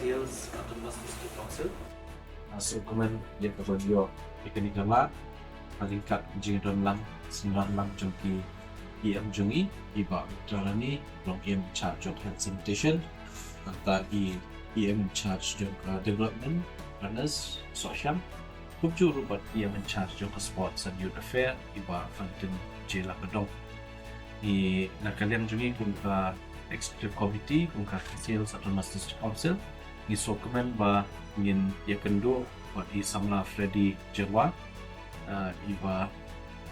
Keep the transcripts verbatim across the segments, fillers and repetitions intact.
Hills Autonomous District Council. Nga sngewkmen ïa ka ban ïoh ïa kane ka lad ha ryngkat ka jingdon lang synran lang jong ki E M jong ngi, i Bah Victor Rani, long E M in charge jong Health Sanitation, nangta i E M in charge jong ka Development, Ernest Sohshang, kumjuh ruh bad E M in charge jong ka Sports and Youth Affair, i Bah Fantin J Lakadong. Ngi na ka liang jong ngi kum ka Executive Committee, kum ka Khasi Hills Autonomous District Council, ngi sngewkmen ba ngin ïakynduh bad i samla Freddy Jyrwa, eh, i ba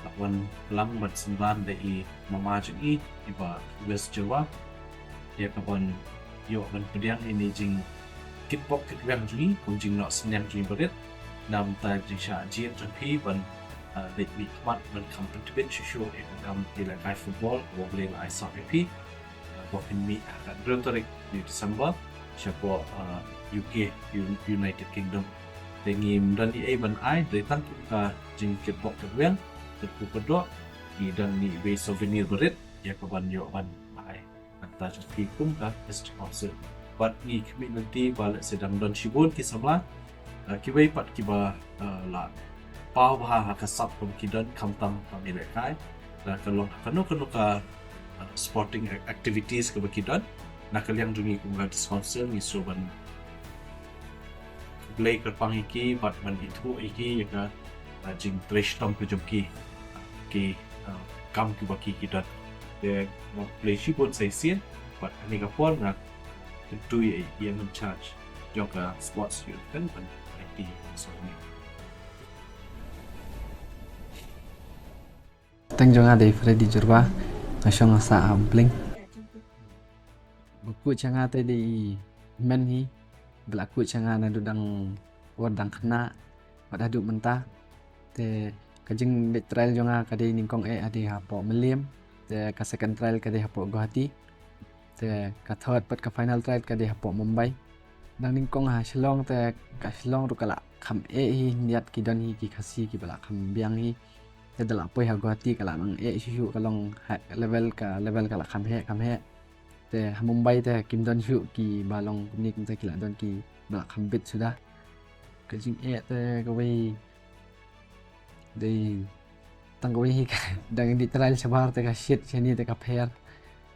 la wan lang bad synran da i mama jong i, i Bah West Jyrwa, ïa ka ban ïoh ban pdiang ïa kane jingkitbok kitweng jong ngi kum jingnoh synñiang jong ngi barit. Namar ka jingshah jied jong phi ban, ah, leit mihkhmat ban kham pyntbit shuh shuh ïa ka kam ïalehkai football kaba U Blei u la ai sap ïa phi. Ah, ba phin mih ha ka hynriew tarik u December shapoh, ah, U K, U-, United Kingdom. Te ngim don ei ei ban ai, dei tang kum ka jingkitbok kitweng, kyrkhu kyrdoh, ngi don ïa iwei i souvenir barit ïa ka ban ïoh ban ai. Nangta jong phi kum ka District Council. Bad ngi khmih lynti ba lehse dang don shibun ki samla, eh, kiwei pat kiba, eh, la paw bha ha ka sap kaba ki don khamtam ban ïalehkai. Da ka long kano kano ka, eh, sporting ac-, activities kaba ki don. Na ka liang jong ngi kum ka District Council ngi sngewbha ban khublei kyrpang ïa ki bad ban ithuh ïa ki ïa ka, ah, jingtrei shitom ka jong ki, ah, ki, ah, kam kiba ki ki don. Te nga khublei shibun sa shisien bad ha kane ka por nga kyntu ïa i E M in charge jong ka Sports Youth kan ban ai ti sa ni. Teng jong nga dei Freddy Jyrwa, nga shong nga sah ha Umpling. Ba coach ïa nga te dei i Men hi, ba la coach ïa nga naduh dang por dang khynnah bad haduh mynta. Te ka jingleit trial jong nga ka dei nyngkong eh ka dei hapoh Mylliem, te ka second trial ka dei hapoh Guwahati, te ka third bad ka final trial ka dei hapoh Mumbai. Dang nyngkong ha Shillong te ka Shillong ruh ka la kham eh hi, hynñiat ki don hi ki Khasi kiba la kham biang hi. Te da la poi ha Guwahati ka la nang eh shuh shuh, ka long ha level, ka level ka la kham heh kham heh. Te ha Mumbai te kim don shuh kiba long kumne, kumta ki la don kiba la kham bit suda. Ka jingeh te kawei dei tang kawei hi ka dang dei trial shabar te ka shit, shane te ka pher.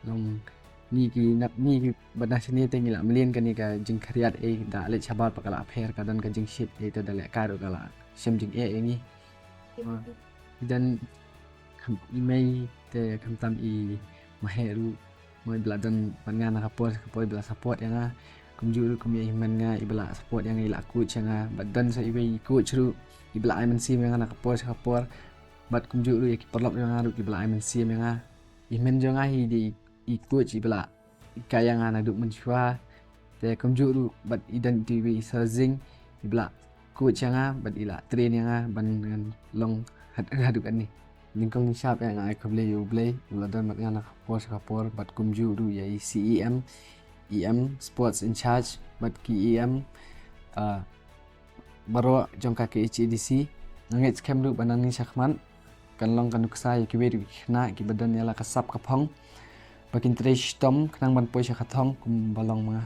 Long ngi ki nap ngi ki bad na shane te ngi la mlien kane ka jingkhriat, eh, da leit shabar pat ka la pher, ka don ka jingshit, eh, te da lehkai ruh ka la shem jingeh ïa ngi. Ki don kham i mei te khamtam i Maheh ruh, mo i ba la don bad nga na ka por sha ka por, i ba la support ïa nga. Kumjuh ruh kum ïa i hynmen nga i ba la support ïa nga, i la coach ïa nga. Bad don sa iwei i coach ruh i ba la ai mynsiem ïa nga na ka por sha ka por. Bad kumjuh ruh ïa ki paralok jong nga ruh ki ba la ai mynsiem ïa nga. I hynmen jong nga hi dei i coach i ba la hikai ïa nga naduh mynshuwa. Te kumjuh ruh bad i don iti iwei i Sir Zing i ba la coach ïa nga bad i la train ïa nga ban ngan long haduh, haduh katne. Nyngkong nyngshap eh nga ai khublei ïa U Blei u la don bad nga na ka por sha ka por, bad kumjuh ruh ïa i C E M, E M Sports in charge bad ki E M, ah, baroh jong ka K H A D C. Nga ngeit skhem ruh ba nangne shakhmat kan long ka nuksa ïa kiwei ruh ki khynnah kiba don ïa la ka sap ka phong ba kin trei shitom khnang ban poi sha ka thong kumba long ma nga.